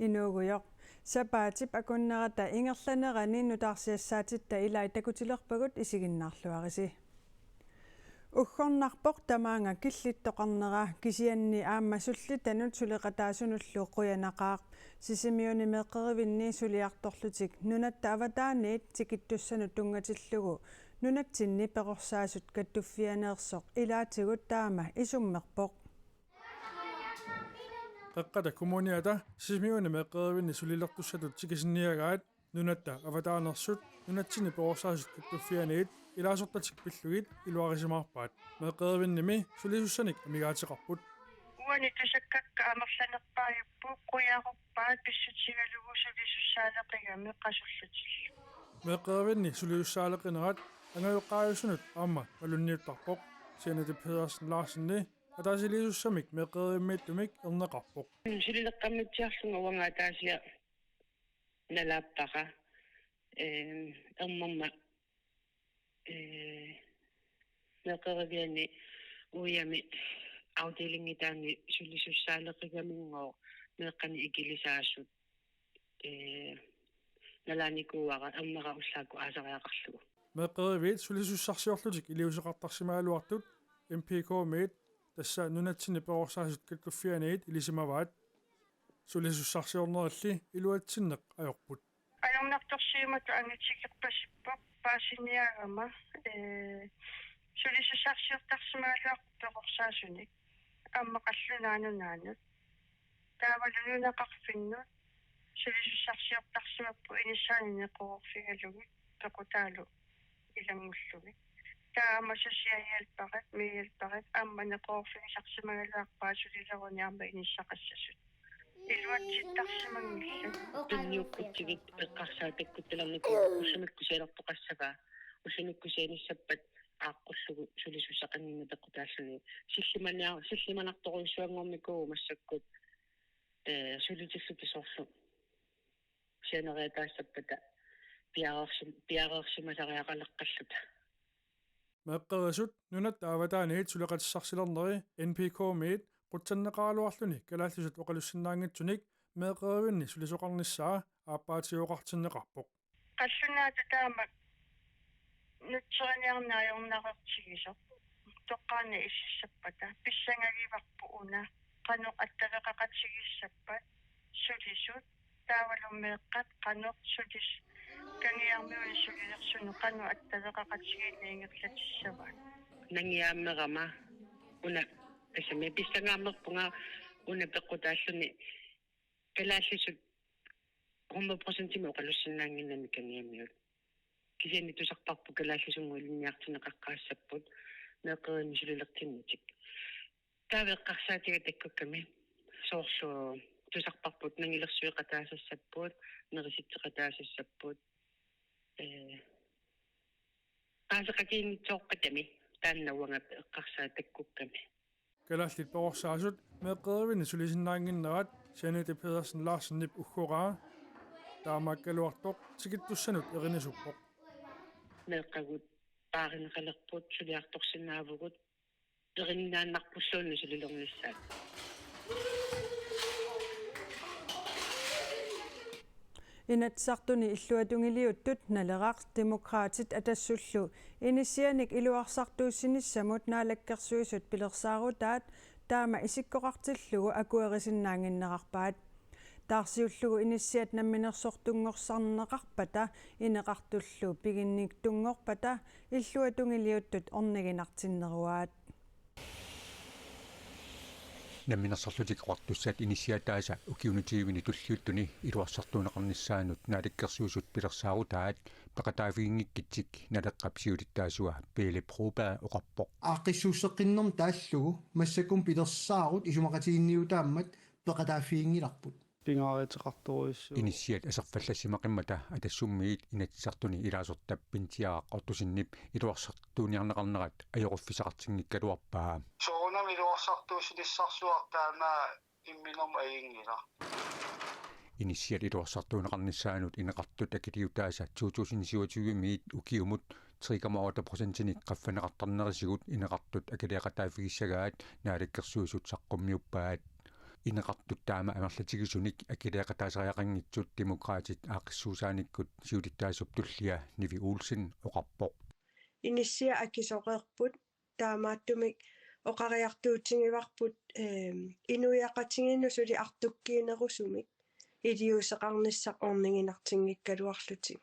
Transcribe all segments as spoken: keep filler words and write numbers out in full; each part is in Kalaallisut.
Inuugujoq. Sapaatip akunnerata ingerlanerani nutaarsiassaatitta ilai takutilerpagut, isiginnaarluarisi. Uggornarpoq tamaanga killittoqarnera, kisianni aamma sullitanut suleqataasunullu qujanaqaaq. Sisimiuni meeqqerivinni suliartorlutik nunatta avataaniit tikittussanut tunngatillugu nunatsinni perorsaasut kattuffianeersoq ilaatigut taama isummerpoq. Qeqqata Kommuniata Sisimiuni meeqqerivinni sulilertussatut tikisinniagaat nunatta avataaneersut nunatsinni perorsaasut kattuffianiit ilaasortatik pillugit iluarisimaarpaat. Meeqqerivinnimi sulisussanik amigaateqarput. Uani tusakkakka amerlanerpaajupput, qujaruppaat pissutigalugu sulisussaaleqigamik qasullutillu. Meeqqerivinni sulisussaaleqinerat angajoqqaajusunut aamma malunniuttarpoq. Sianati Pedersen Larsenni ataasiiliisussamik meeqqerivimmiittumik erneqarpoq. Sulileqqammitsiarlunga uanga ataasiaq nalaappara, ehm, ernerma, eh, meeqqeriviani uiami afdelingitaani sulisussaaleqigaminngooq meeqqanik ikilisaasut, eh, nalaanikuuara ernera ullaakkut aasariaqarlugu. Meeqqeriviit sulisussarsiorlutik iliuuseqartarsimagaluartut M P K-miit, tassa nunatsinni perorsaasut kattuffianiit, ilisimavaat. Sulisussarsiornerilli iluatsinneq ajorput. Ajornartorsiumatut angitigerpasippoq paasiniagama, ee, sulisussarsiortarsimagaluarpoq perorsaasunik aamma qallunaanut nunaannut. Taavalu nunaqarfinnut sulisussarsiortarsimapput inissaannik neqeroorfigalugit pequtaalu ilanngullugit. Taava aamma socialhjælperit, medhjælperit aamma neqeroorfigisarsimagaluarpaat sulileruni aamma inissaqassasut. Iluatsittarsimanngillat. Tunniukkutsigit eqqarsaat takkuttalernikuuvoq, ullumikkut sianertoqassavaa, ullumikkut sianissappat aaqqullugu sulisussaqannginneq peqqutaalluni. Sillimania-, sillimanartorujussuanngornikuuvoq massakkut, ee, sulitilluta soorlu sianeriataassappata piareersim-, piareersimasariaqaleqqalluta. Meeqqerisut nunatta avataaniit suleqatissarsilerneri N P K-miit qutsanneqaraluarluni kalaallisut oqalussinnaanngitsunik meeqqerivinni sulisoqarnissaa aappaatigoqartinneqarpoq. Qallunaatut taama nutseriniarneq ajornareertigisoq toqqaannaq isissappata pissangagivarput una qanoq attaveqaqatigissappat sulisut, taavalu meeqqat qanoq sulis-, Kangiarmiuni sulilersunut qanoq attaveqaqatigiinneq ingerlatissavaat. Nangiaammerama una, tassami pissangaammerpunga una peqqutaalluni kalaallisut hundrede procentimik oqalussinnaannginnami Kangiarmiut. Kisianni tusarparput kalaallisunnguit ilinniartinneqaqqaassapput meeqqerivinni sulilertinnitik. Taava eqqarsaatiga takkukkami soorlu tusarparput nangilersueqataasassapput, nerisitseqataasassapput, ee, qaaseqatigiinngitsooqqatami taanna uanga eqqarsaat takkukkami. Kalaallit perorsaasut meeqqerivinni sulisinnaannginnerat Jeanette Pedersen Larsenip uggoraa. Taamaakkaluartoq tikittussanut erinisuppoq. Meeqqagut paarineqalerput, suliartorsinnaavugut, erinnaannarpulluunniit sulilernissaat. Inatsisartuni illuatungiliuttut Naleraq, Demokraatit Atassullu inissianik iluarsartuussinissamut Naalakkersuisut pilersaarutaat taama isikkoqartillugu akuerisinnaannginnerarpaat. Taarsiullugu inissiat namminersortunngorsarneqarpata ineqartullu piginnittunngorpata illuatungiliuttut orniginartinneruaat. Namminersorlutik oqartussat inissiataasa ukiuni tyveni tulliuttuni iluarsartuunneqarnissaanut Naalakkersuisut pilersaarutaat peqataaffiginngikkitsik Naleqqap siulittaasua Pele Broberg oqarpoq. Aaqqissuusseqqinnermut taallugu massakkut pilersaarut isumaqatiginniutaammat peqataaffiginngilarput. Pingaaruteqartorujussuuvoq. Inissiat aserfallassimaqimmata Atassummiit Inatsisartuni ilaasortap Pintiaq Ottosenip iluarsartuuniarneqarnerat ajoquffissaqartinngikkaluarpaa. Soorunami iluarsartuussinissarsuaq taama imminermut ajunngilaq. Inissiat iluarsartuunneqarnissaanut ineqartut akiliutaasa to tusind syvogtyve-miit ukiumut tre komma otte procentinik qaffanneqartarnerisigut ineqartut akiliaqataaffigissagaat Naalakkersuisut saqqummiuppaat. Ineqartut taama amerlatigisunik akiliiqataasariaqanngitsut Demokraatit aaqqissuussaanikkut siulittaasup tullia Nivi Olsen oqarpoq. Inissiat akisoqarput, taamaattumik oqariartuutigivarput, eem, inuiaqatigiinnut suli artukkiinerusumik iliuuseqarnissaq orniginartinngikkaluarlutik.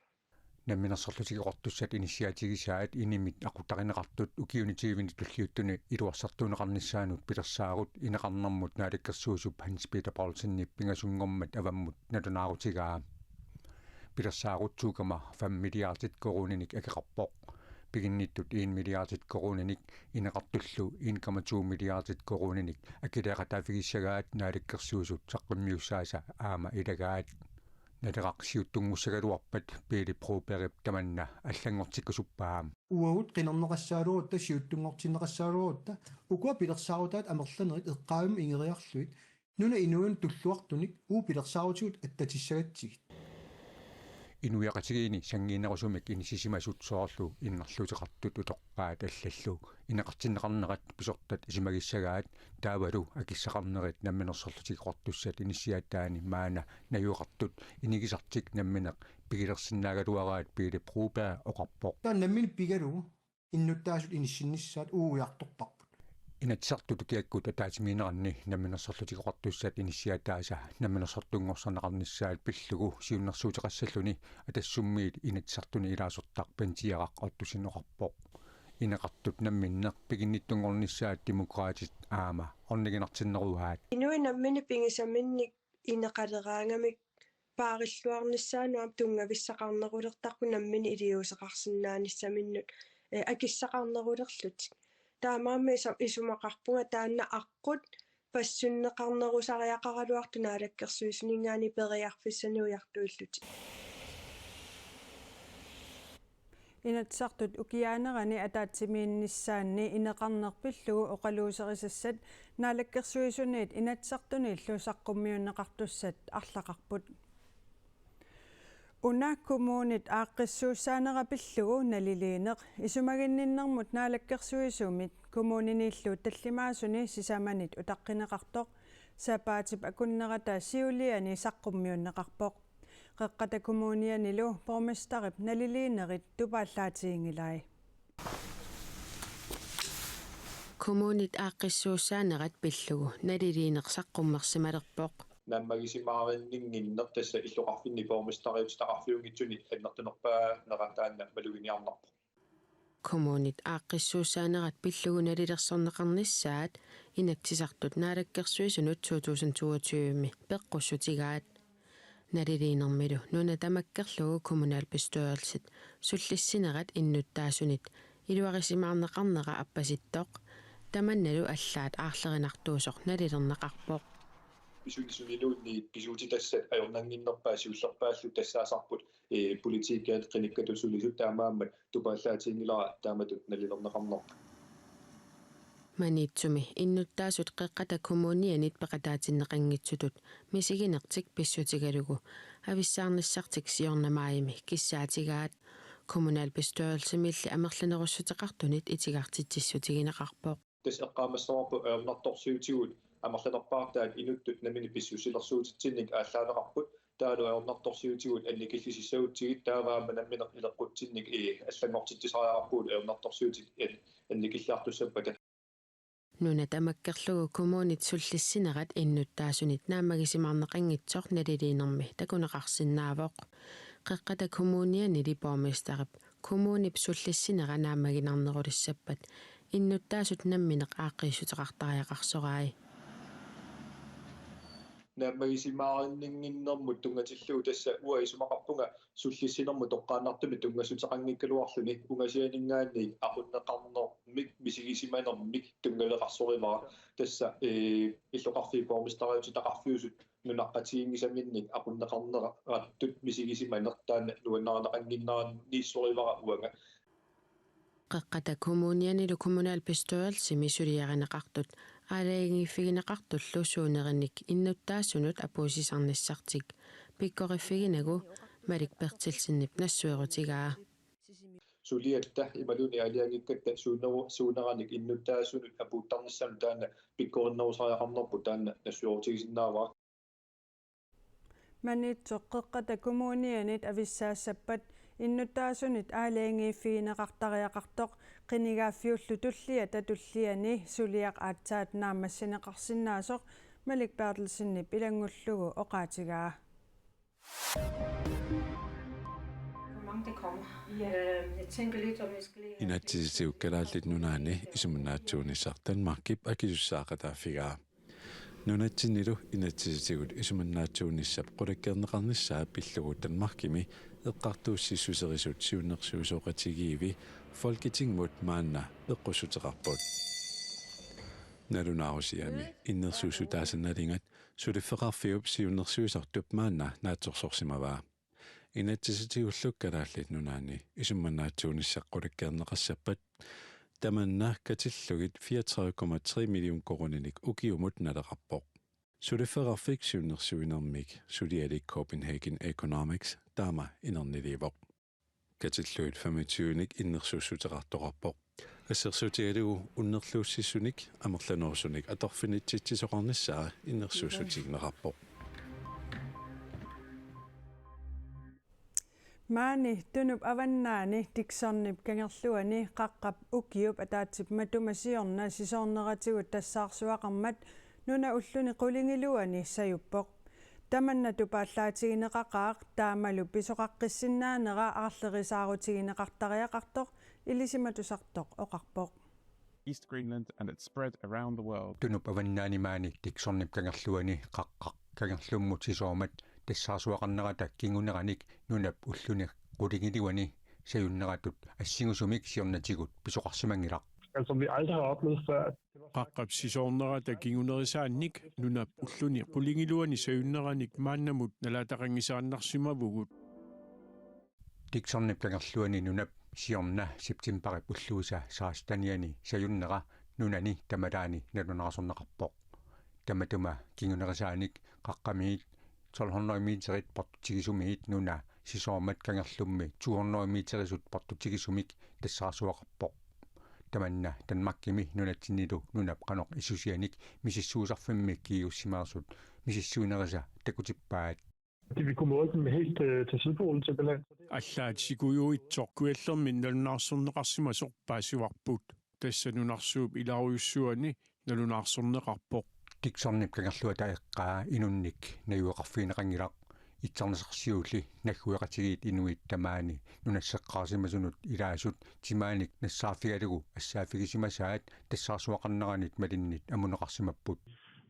Namminersorlutik Oqartussat inissiaatigisaat inimit aquttarineqartut ukiuni tyveni tulliuttuni iluarsartuunneqarnissaannut pilersaarut ineqarnermut naalakkersuisup Hans Peter Poulsenip pingasunngormat avammut nalunaarutigaa. Pilersaarut to komma fem milliardit koruuninik akeqarpoq. Piginnittut en milliardit koruuninik ineqartullu en komma to milliardit koruuninik akiliiqataaffigissagaat naalakkersuisut saqqummiussaasa aamma ilagaat. Naleraq siuttunngussagaluarpat Pele Brobergip tamanna allanngortikkusuppaa. Uagut qinerneqassagaluarutta, siuttunngortinneqassagaluarutta, ukua pilersaarutaat amerlanerit eqqaavimmut igeriarlugit, nunap inuinut tulluartunik uagut pilersaarutigut attatissagatsigit. Inuiaqatigiinni sanngiinnerusumik inissisimasut soorlu innarluuteqartut utoqqaat allallu ineqartinneqarnerat pisortat isumagissagaat, taavalu akissaqarnerit Namminersorlutik Oqartussat inissiaataani maanna najugaqartut inigisartik nammineq pigilersinnaagaluaraat Pele Broberg oqarpoq. Taanna nammineq pigalugu innuttaasut inissinnissaat uagut ujartorparput. Inatsisartut ukiakkut ataatsimiinneranni Namminersorlutik Oqartussat inissiaataasa namminersortunngorsarneqarnissaat pillugu siunnersuuteqassalluni Atassummiit Inatsisartuni ilaasortaq Bente Araq Ottosen oqarpoq. Ineqartut namminneq piginnittunngornissaat Demokraatit aamma orniginartinneruaat. Inuit namminneq pigisaminnik ineqaleraangamik paarilluarnissaannut aamma tunngavissaqarnerulertarpoq namminneq iliuuseqarsinnaanissaminnut, eh, akissaqarnerulerlutik. Taamaammat isu-, isumaqarpunga taanna aqqut passunneqarnerusariaqaraluartoq Naalakkersuisuninngaanniit periarfissanik ujartuillutik. Inatsisartut ukiaanerani ataatsimiinnissaanni ineqarneq pillugu oqaluuserisassat Naalakkersuisuniit Inatsisartuniillu saqqummiunneqartussat arlaqarput. Una kommunit aaqqissuussaanera pillugu naliliineq isumaginninnermut naalakkersuisumit kommuniniillu tallimaasuni sisamanit utaqqineqartoq sapaatip akunnerata siuliani saqqummiunneqarpoq. Qeqqata Kommunianilu borgmesterip naliliinerit tupaallaatiginngilai. Kommunit aaqqissuussaanerat pillugu naliliineq saqqummersimalerpoq. Naammagisimaarinninnginneq tassa illoqarfinni borgmesteriutitaqarfiunngitsuni annertunerpaanera taanna maluginiarnarpoq. Kommunit aaqqissuussaanerat pillugu nalilersorneqarnissaat Inatsisartut Naalakkersuisunut to tusind toogtyve-mi peqqussutigaat. Naliliinermilu nuna tamakkerlugu kommunalbestyrelsit sullissinerat innuttaasunit iluarisimaarneqarnera appasittoq, tamannalu allaat aarlerinartuusoq nalilerneqarpoq. Pisuni suniluunniit pisuutitassat ajornannginnerpaat siullerpaallu tassaasarput, ee, politikerit qinikkatut sulisut, taamaammat tupaallaatiginngilara taamatut nalilerneqarnerput. Maniitsumi innuttaasut Qeqqata Kommunianit peqataatinneqanngitsutut misiginertik pissutigalugu avissaarnissartik siorna maajimi kissaatigaat. Kommunalbestyrelsimiilli amerlanerussuteqartunit itigartitsissutigineqarpoq. Tassa eqqaamassavarput ajornartorsiutigut amerlanerpaartaat inuttut nammineq pissusilersuutitsinnik aallaaveqarput, taavalu ajornartorsiutigut annikillisissagutsigit, taava aamma nammineq ileqqutsinnik, ii, allanngortitsisariaqarpugut ajornartorsiutit an-, annikilliartussappata. Nuna tamakkerlugu kommunit sullissinerat innuttaasunit naammagisimaarneqanngitsoq naliliinermi takuneqarsinnaavoq. Qeqqata Kommunianili borgmesterip kommunip sullissinera naammaginarnerulissappat innuttaasut nammineq aaqqiissuteqartariaqarsorai. Naammagisimaarinninnginnermut tunngatillugu tassa uanga isumaqarpunga sullissinermut toqqaannartumik tunngassuteqanngikkaluarluni ungasianinngaanniit aqunneqarnermik misigisimanermik tunngaveqarsorivara. Tassa, ee, illoqarfiit borgmesteriutitaqarfiusut nunaqqatiginngisaminnik aqunneqarnerattut misigisimaneq taanna nuannarineqannginneraniissorivara uanga. Qeqqata Kommunianilu kommunalbestyrelsimi suliarineqartut aalajangiiffigineqartullu suunerinik innuttaasunut apuussisarnissartik pikkoriffiginagu Malik Berthelsenip nassuerutigaa. suliatta imaluunniit aalajangiikkatta suuneru-, suuneranik innuttaasunut apuuttarnissamut taanna pikkorinnerusariaqarnerput taanna nassuerutigisinnaavara. Maniitsoq Qeqqata Kommunianit avissaassappat innuttaasunit aalajangiiffigineqartariaqartoq qinigaaffiullu tulliata tulliani suliaq aatsaat naammassineqarsinnaasoq Malik Berthelsenip ilanngullugu oqaatigaa. Hvor mange det kommer. Øhm, jeg tænker lidt, om jeg skal lige have Inatsisitigut Kalaallit Nunaanni isumannaatsuunissaq Danmarkip akisussaaqataaffigaa. Nunatsinnilu inatsisitigut isumannaatsuunissap qulakkeerneqarnissaa pillugu Danmarkimi eqqartuussissuserisut siunnersuisoqatigiivi Folketingimut maanna eqqussuteqarput. Nalunaarusiami innersuussutaasannalingat suliffeqarfiup siunnersuisortup maanna naatsorsorsimavaa. Inatsisitigullu Kalaallit Nunaanni isumannaatsuunissaq qulakkeerneqassappat tamanna katillugit fireogtredive komma tre million koruuninik ukiumut naleqarpoq. Suliffeqarfik siunnersuinermik sulialik Copenhagen Economics taama inerniliivoq. Katillugit femogtyvenik innersuussuteqartoqarpoq. Assersuutigalugu unnerluussissunik amerlanerusunik atorfinitsitsisoqarnissaa innersuussutigineqarpoq. Maani Tunup avannaani Dicksonip kangerluani qaqqap ukiup ataatsip matuma siorna sisoorneratigut tassaarsuaqarmat nuna ulluni qulingiluani sajuppoq. Tamanna tupaallaatigineqaqaaq taamalu pisoqaqqissinnaanera aarlerisaarutigineqartariaqartoq ilisimatusartoq oqarpoq. East Greenland and it spread around the world. Tunup avannaani maani Dicksonip kangerluani qaqqaq kangerlummut sisoormat tassaarsuaqarnerata kinguneranik nunap ulluni qulingiluani sajunneratut assingusumik siornatigut pisoqarsimanngilaq. Altså, vi aldrig har oplevet før, at det var Qaqqap sisoornerata kingunerisaannik nunap ulluni qulingiluani sajunneranik maannamut nalaataqanngisaannarsimavugut. Dicksonip kangerluani nunap siorna septembarip ulluisa seksteniani sajunnera nunani tamalaani nalunaarsorneqarpoq. Tamatuma kingunerisaanik qaqqamiit tolv hundrede meterit portutigisumiit nuna sisoormat kangerlummi to hundrede meterisut portutigisumik tassaarsuaqarpoq. Tamanna Danmarkimi nunatsinnilu nunap qanoq issusianik misissuisarfimmi kiigussimaersut misissuinerisa takutippaat. Det vi kunne måle dem helt, øh, til Sydpolen simpelthen. Allaat sikujuitsoq kujallermik nalunaarsorneqarsimasoq paasivarput. Tassa nunarsuup ilaarujussuani nalunaarsorneqarpoq. Dicksonip kangerluata eqqaa inunnik najugaqarfigineqanngilaq. Itsarnisarsiulli naggueqatigiit inuit tamaani nunasseqqaarsimasunut ilaasut timaanik nassaarfigalugu assaaffigisimasaat tassaarsuaqarneranit malinnit amuneqarsimapput.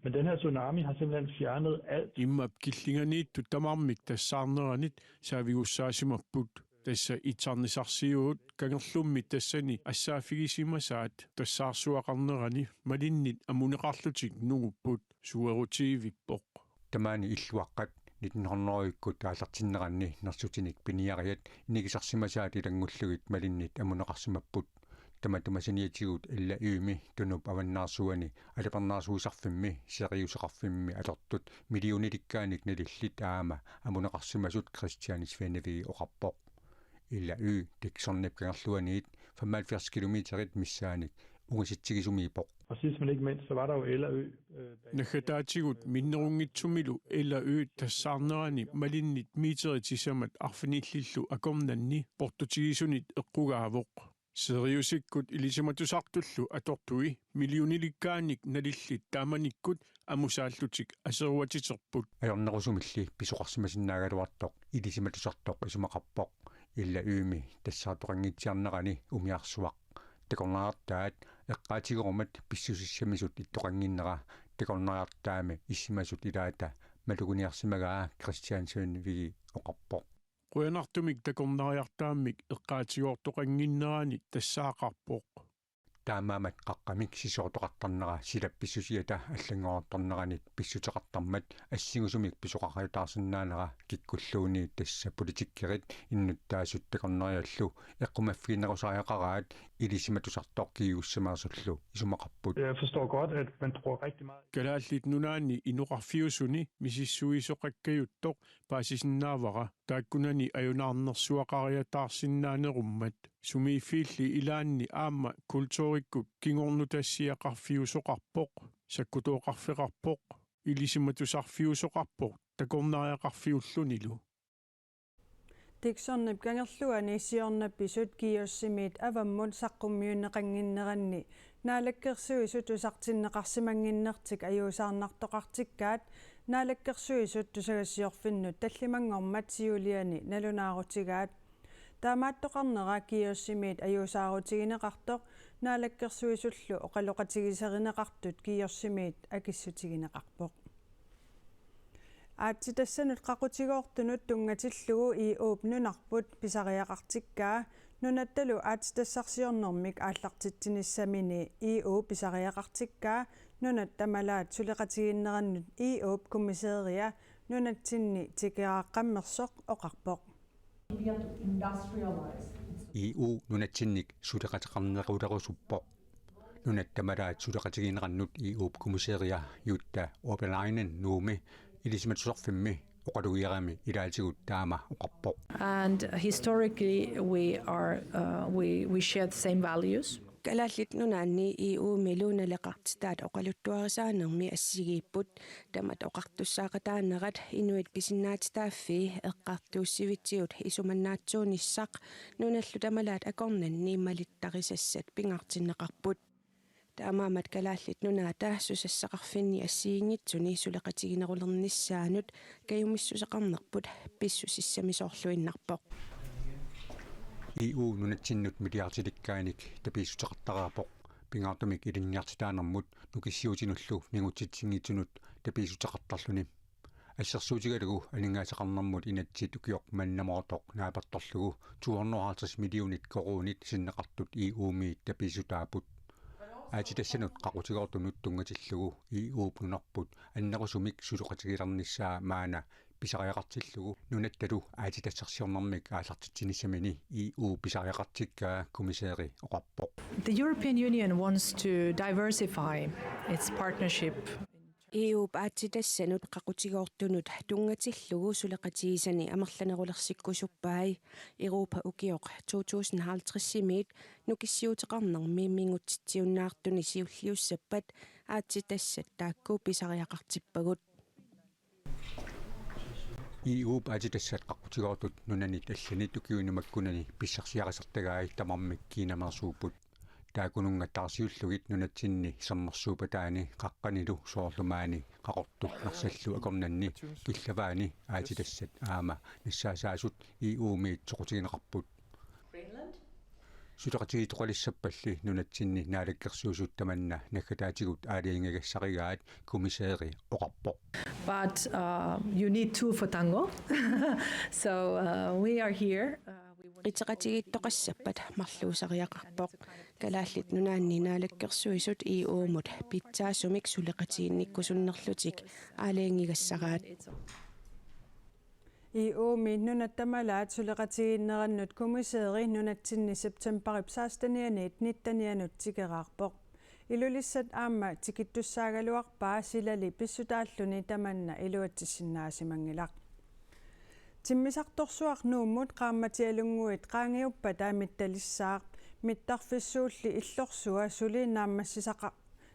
Men den her tsunami har simpelthen fjernet alt. Immap killinganiittut tamarmik tassaarneranit saavigussaasimapput. Tassa itsarnisarsiuut kangerlummi tassani assaaffigisimasaat tassaarsuaqarnerani malinnit amuneqarlutik nungupput, suerutiivippoq. Tamaani illuaqqat nitten hundrede-ikkut aallartinneranni nersutinik piniariat inigisarsimasaat ilanngullugit malinnit amuneqarsimapput. Tamatuma saniatigut L A Y-mi Tunup avannaarsuani alipernaarsuisarfimmi seriuseqarfimmi atortut millionilikkaanik nalillit aamma amuneqarsimasut Christian Svendevig oqarpoq. L A Y Dicksonip kangerluaniit femoghalvfjerds kilometerit missaanik ungasitsigisumiippoq. Og sidst men ikke mindst, så var der jo L A Y, øh, bag- Naggataatigut minnerunngitsumilu L A Y tassaarnerani malinnit meterit sisamat arfinillillu akornanni portutigisunit eqqugaavoq. Siriusikkut ilisimatusartullu atortui millionilikkaanik nalillit taamanikkut amusaallutik aseruatiterput. Ajornerusumilli pisoqarsimasinnaagaluartoq ilisimatusartoq isumaqarpoq. L A Y-mi tassaartoqanngitsiarnerani umiarsuaq takornariartaat eqqaatigerumat pissusissamisut ittoqannginnera takornariartaami issimasut ilaata maluguniarsimagaa Christian Svendevig oqarpoq. Qujanartumik takornariartaammik eqqaatigoortoqannginnerani tassaaqarpoq. Taamaammat qaqqamik sisoortoqartarnera silap pissusiata allanngorartorneranit pissuteqartarmat assingusumik pisoqariataarsinnaanera kikkulluunniit tassa politikkerit innuttaasut takornariallu eqqumaffiginerusariaqaraat ilisimatusartoq kiigussimaarsullu isumaqarput. Jeg forstår godt, at man bruger rigtig meget. Kalaallit Nunaanni inoqarfiusuni misissuisoqakkajuttoq paasisinnaavara taakkunani ajunaarnersuaqariataarsinnaanerummat. sumiiffiilli ilaanni aamma kulturikkut kingornutassiaqarfiusoqarpoq, sakkutooqarfeqarpoq, ilisimatusarfiusoqarpoq takornariaqarfiullunilu. Dixonip kangerluani siornapisut kioskimiit avammut saqqummiunneqannginneranni Naalakkersuisut tusartinneqarsimannginnertik ajuusaarnartoqartikkaat Naalakkersuisut tusagassiorfinnut tallimanngormat siuliani nalunaarutigaat. Taamaattoqarnera kioskimiit ajuusaarutigineqartoq Naalakkersuisullu oqaloqatigisarineqartut kioskimiit akissutigineqarpoq. Aatsitassanut qaqutigoortunut tunngatillugu E U-p nunarput pisariaqartikkaa nunattalu aatsitassarsiornermik aallartitsinissamini E U pisariaqartikkaa nunat tamalaat suleqatigiinnerannut E U-p kommissæria nunatsinni tikeraaqqammersoq oqarpoq. E U nunatsinnik suleqateqarnerulerusuppoq. Nunat tamalaat suleqatigiinnerannut E U-p kommissæria Jutta Urpilainen Nuummi ilisimatusarfimmi oqalugiarami ilaatigut taama oqarpoq. And historically, we are uh, we we share the same values. Kalaallit Nunaanni E U-milu naleqartitaat oqaluttuarisaanermi assigiipput. Tamat oqartussaaqataanerat inuit pisinnaatitaaffii eqqartuussivitsigut isumannaatsuunissaq nunallu tamalaat akornanni malittarisassat pingaartinneqarput. Taamaammat Kalaallit Nunaata susassaqarfinni assigiinngitsuni suleqatiginerulernissaanut kajumissuseqarnerput pissusissamisoorluinnarpoq. E U nunatsinnut milliardilikkaanik tapiissuteqartariaqarpoq pingaartumik ilinniartitaanermut nukissiuutinullu mingutsitsinngitsunut tapiissuteqartarluni. Assersuutigalugu aningaasaqarnermut inatsit ukioq mannamoortoq naapertorlugu to hundrede og halvtreds millionit koruunit sinneqartut E U-miit tapiissutaapput. Aatsitassanut qaqutigoortunut tunngatillugu E U-p nunarput annerusumik suleqatigilernissaa maanna pisariaqartillugu nunattalu aatsitassarsiornermik aallartitsinissamini E U pisariaqartikkaa kommissæri oqarpoq. The European Union wants to diversify its partnership. E U-p aatsitassanut qaqutigoortunut tunngatillugu suleqatigisani amerlanerulersikkusuppai. Europa ukioq to tusind halvtreds-imiit nukissiuuteqarnermi mingutsitsiunnaartuni siulliussappat aatsitassat taakku pisariaqartippagut. E U-p aatsitassat qaqutigoortut nunanit allanit ukiuni makkunani pissarsiarisartagai tamarmik kiinameersuupput. Taakkununnga taarsiullugit nunatsinni sermersuupataani qaqqanilu soorlu maani Qaqortup Narsallu akornanni killavaani aatsitassat aamma nassaasaasut E U-miit soqutigineqarput. Suleqatigiittoqalissappalli nunatsinni Naalakkersuisut tamanna naggataatigut aalajangigassarigaat kommissæri oqarpoq. But uh, you need two for tango. So uh, we are here. Uh, we want Qiteqatigiittoqassappat marluusariaqarpoq. Kalaallit Nunaanni Naalakkersuisut E U-mut pitsaasumik suleqatiginnikkusunnerlutik aalajangigassaraat. E U-mi nunat tamalaat suleqatigiinnerannut kommissæri nunatsinni septembarip sekstenianiit nittenianut tikeraarpoq. Ilulissat aamma tikittussaagaluarpaa silali pissutaalluni tamanna iluatsissinnaasimanngilaq. Timmisartorsuaq Nuummut qaammatialunnguit qaangiuppata mittalissaaq, mittarfissuulli illorsua suli naammassisaqa-,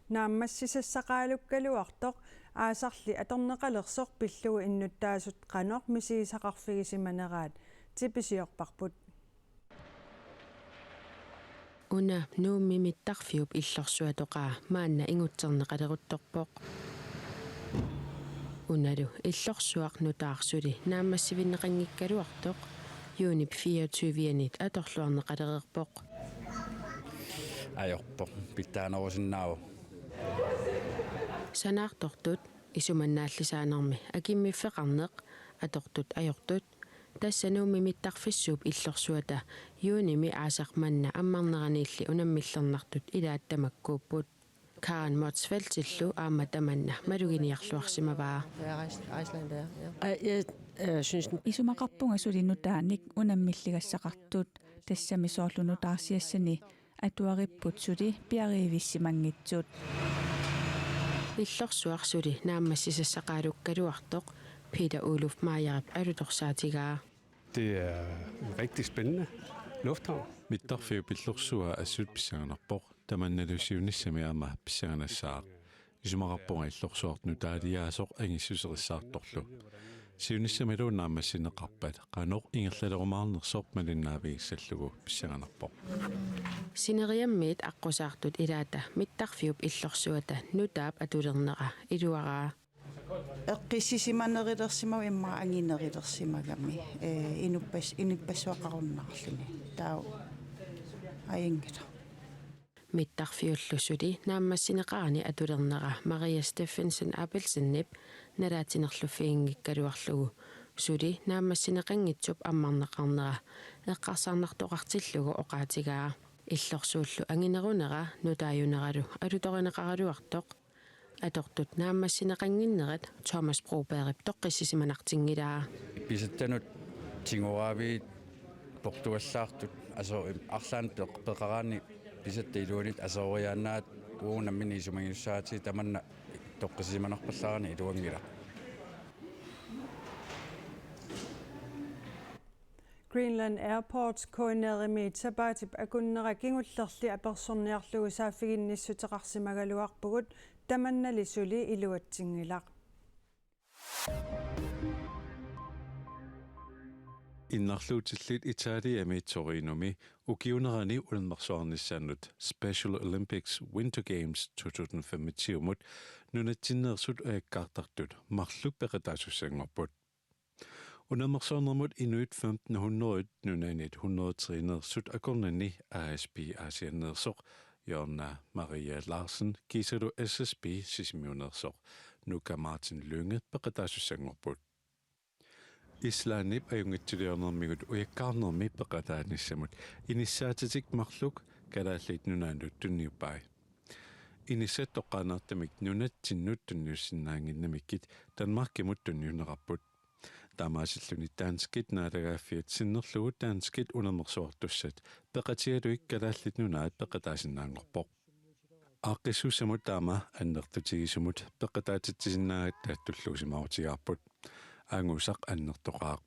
naammassisassaqaalukkaluartoq aasarli atorneqalersoq pillugu innuttaasut qanoq misigisaqarfigisimaneraat tipisiorparput. Una Nuummi mittarfiup illorsuatoqaa maanna ingutserneqaleruttorpoq. Unalu illorsuaq nutaaq suli naammassivinneqanngikkaluartoq juunip fireogtyve-anit atorluarneqalereerpoq. Ajorpoq, pitsaanerusinnaavoq. Sanaartortut isumannaallisaanermi akimmiffeqarneq atortut ajortut. Tassa Nuummi mittarfissuup illorsuata juunimi aasaq manna ammarneraniilli unammillernartut ilaat tamakkuupput. Karen Motzfeldtillu aamma tamanna maluginiarluarsimavaa. Isumaqarpunga suli nutaanik unammilligassaqartut, tassami soorlu nutaarsiassani atuaripput suli piariivissimanngitsut. Illorsuaq suli naammassisassaqaalukkaluartoq Peter Oluf Meierip alutorsaatigaa. Det er en rigtig spændende lufthavn. Mittarfiup illorsuaa assut pissanganarpoq. Tamannalu siunissami aamma pissanganassaaq. Isumaqarpunga illorsuartut nutaaliaasoq angissuserissaartorlu. Siunissamilu naammassineqarpat qanoq ingerlalerumaarnersoq malinnaavigissallugu pissanganarpoq. Sineriammiit aqqusaartut ilaata mittarfiup illorsuata nutaap atulernera iluaraa. Eqqissisimanerulersimagami immaqa anginerulersimagami, ee, inuppas-, inuppassuaqarunnaarluni. Taava ajunngilaq. Mittarfiullu suli naammassineqarani atulernera Maria Steffensen Abelsenip nalaatinerluffigingikkaluarlugu suli naammassineqanngitsup ammarneqarnera eqqarsarnartoqartillugu oqaatigaa. Illorsuullu anginerunera nutaajuneralu alutorineqaraluartoq atortut naammassineqannginnerat Thomas Brobergip toqqissisimanartinngilaa. Pisattanut tiguaavit portugallaartut aso-, arlaannik peq-, peqaraanni pisatta iluanit asooriaannaat uagut nammineq isumagiussaatigit tamanna toqqissisimanarpallaarani iluanngilaq. Greenland Airports K N R-imi sapaatip akunnera kingullerli apersorniarlugu saaffiginnissuteqarsimagaluarpugut, tamannali suli iluatsinngilaq. Innarluutillit Italiami Torinomi ukiuunerani unammersuarnissaannut Special Olympics Winter Games to tusind femogtyve-mut nunatsinneersut ujakkaartartut marluk peqataasussanngorput. Unammersuarnermut inuit femten hundrede nunanit hundrede og tre-neersut akornanni A S P Aasianneersoq Jonna Maria Larsen kiisalu S S P Sisimiuneersoq Nuka Martin Lynge peqataasussanngorput. Islandip ajunngitsuliornermigut ujakkaarnermi peqataanissamut inissaatitik marluk Kalaallit Nunaannut tunniuppai. Inissat toqqaannartumik nunatsinnut tunniussinnaannginnamikkit Danmarkimut tunniunneqarput. Taamaasilluni danskit naalagaaffiat sinnerlugu danskit unammersuartussat peqatigalugit Kalaallit Nunaat peqataasinnaanngorpoq. Aaqqissuussamut taama annertutigisumut peqataatitsisinnaagatta tulluusimaarutigaarput. Angusaq annertoqaaq.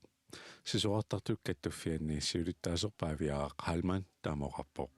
Sisorartartut Kattuffianni siulittaasoq Paavi Aaq Heilmann taama oqarpoq.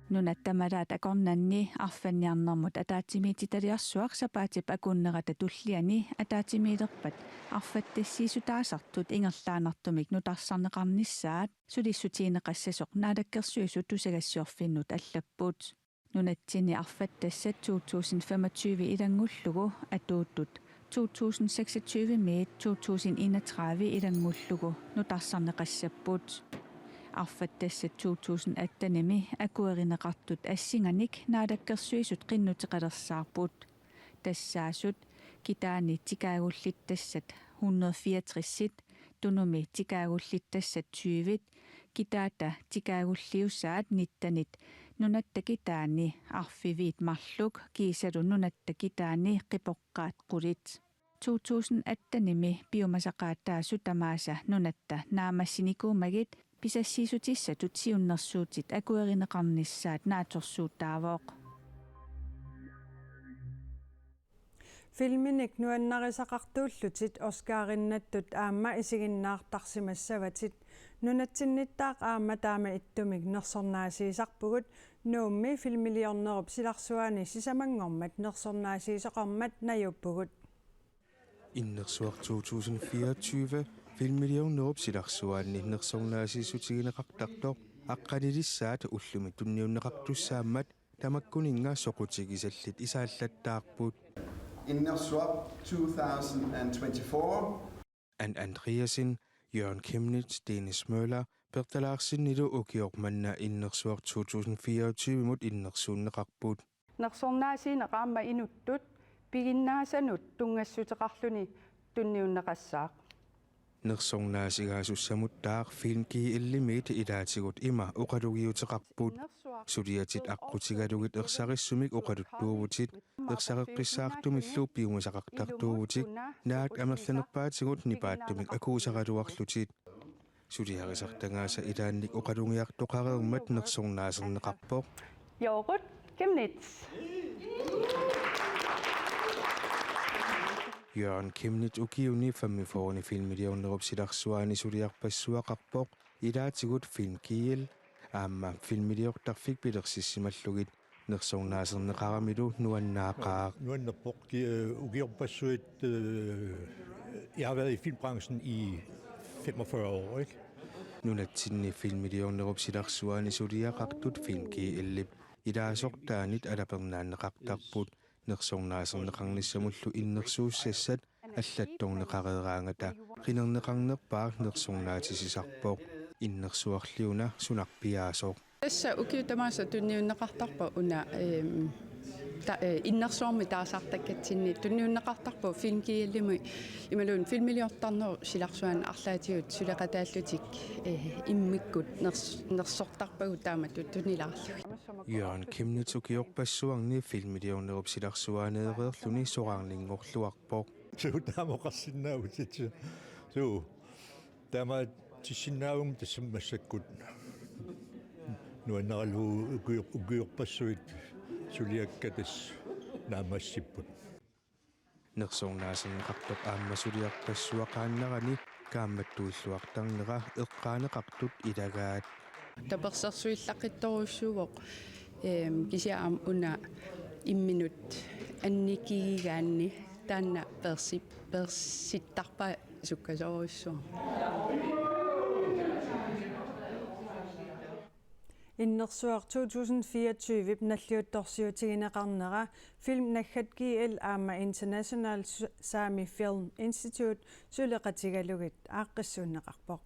Nunat tamalaat akornanni arfanniarnermut ataatsimiititaliarsuaq sapaatip akunnerata tulliani ataatsimiilerpat arfattassiissutaasartut ingerlaannartumik nutarsarneqarnissaat sulissutigineqassasoq Naalakkersuisut tusagassiorfinnut allapput. Nunatsinni arfattassat to tusind femogtyve ilanngullugu atuuttut to tusind seksogtyve-miit to tusind enogtredive ilanngullugu nutarsarneqassapput. Arfattassat to tusind atten-imi akuerineqartut assinganik Naalakkersuisut qinnuteqalersaarput. Tassaasut kitaani tikaagullittassat hundrede fireogtres-it, Tunumi tikaagullittassat tyve-t, kitaata tikaagulliusaat nitten-it, nunatta kitaani arfiviit marluk kiisalu nunatta kitaani qipoqqaat qulit. To tusind atten-imi piumasaqaataasut tamaasa nunatta naammassinikuumagit pisassiissutissatut siunnersuutit akuerineqarnissaat naatsorsuutaavoq. Filminik nuannarisaqartuullutit Oscarinnattut aamma isiginnaartarsimassavatit. Nunatsinnittaaq aamma taama ittumik nersornaasiisarpugut, Nuummi filmiliornerup silarsuaani sisamanngormat nersornaasiisoqarmat najuuppugut. Innersuaq to tusind fireogtyve filmiliornerup silarsuaanni nersornaasiissutigineqartartoq aqqanilissaat ullumi tunniunneqartussaammat tamakkuninnga soqutigisallit isaallattaarput. Innersuaq two thousand and twenty-four. Ann Andreasen, Jørgen Chemnitz, Dennis Møller, Bertha Larsenilu ukioq manna Innersuaq to tusind fireogtyve-mut innersuunneqarput. Nersornaasiineq aamma inuttut piginnaasanut tunngassuteqarluni tunniunneqassaaq. Nersornaasigaasussamuttaaq Film G L-imiit ilaatigut ima oqalugiuteqarput: Suliatit aqqutigalugit ersarissumik oqaluttuuvutit, ersareqqissaartumillu piumasaqartartuuvutit, naak amerlanerpaatigut nipaattumik akuusaraluarlutit. Suliarisartagaasa ilaannik oqalugiartoqareermat nersornaaserneqarpoq. Jørgen Chemnitz. Jørgen Chemnitz ukiuni femogfyrre-ni filmiliornerup silarsuaani suliarpassuaqarpoq ilaatigut Film G L aamma filmiliortarfik pilersissimallugit nersornaaserneqaramilu nuannaaqaaq. Nuannerpoq ki-, øh, ukiorpassuit, øh, jeg har været i filmbranchen i femogfyrre år, ikke? Nunatsinni filmiliornerup silarsuaani suliaqartut Film G L-ip ilaasortaanit alapernaanneqartarput. Nersornaaserneqarnissamullu innersuussassat allattorneqareeraangata qinerneqarnerpaaq nersornaatisisarpoq, innersuarli una sunarpiaasoq. Tassa ukiut tamaasa tunniunneqartarpoq una, ehm, ta-, eh, innersuarmi taasartakkatsinni tunniunneqartarpoq Film G L-imi imaluunniit filmiliortarnerup silarsuaani arlaatigut suleqataallutik, eh, immikkut ners-, nersortarpagut taamatut tunilaarlugit. Jørgen Chemnitz ukiorpassuarni filmiliornerup silarsuaaneereerluni soraarninngorluarpoq. Suu taama oqarsinnaavutit. Suu. Taamaatissinnaavugut tassa massakkut. Nuannaralugu ukior-, ukiorpassuit suliakka tassa naammassipput. Nersornaaserneqartoq aamma suliarpassuaqaannarani kaammattuilluartarnera eqqaaneqartut ilagaat. Tapersersuillaqqittorujussuuvoq, ehm, kisianni aamma una imminut annikigigaanni taanna persi-, persittarpaa sukkasoorujussuarmik. Innersuaq to tusind fireogtyve nalliuttorsiutigineqarnera Film Naggat G L aamma International S-, Sami Film Institute suleqatigalugit aaqqissuunneqarpoq.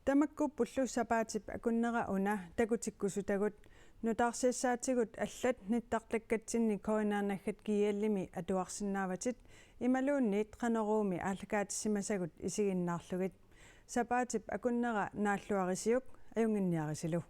Tamakkuuppullu sapaatip akunnera una takutikkusutagut nutaarsiassaatigut allat nittartakkatsinni K N R Naggat G L-imi atuarsinnaavatit imaluunniit Qanoruumi aallakaatissimasagut isiginnaarlugit. Sapaatip akunnera naalluarisiuk ajunnginniarisilu.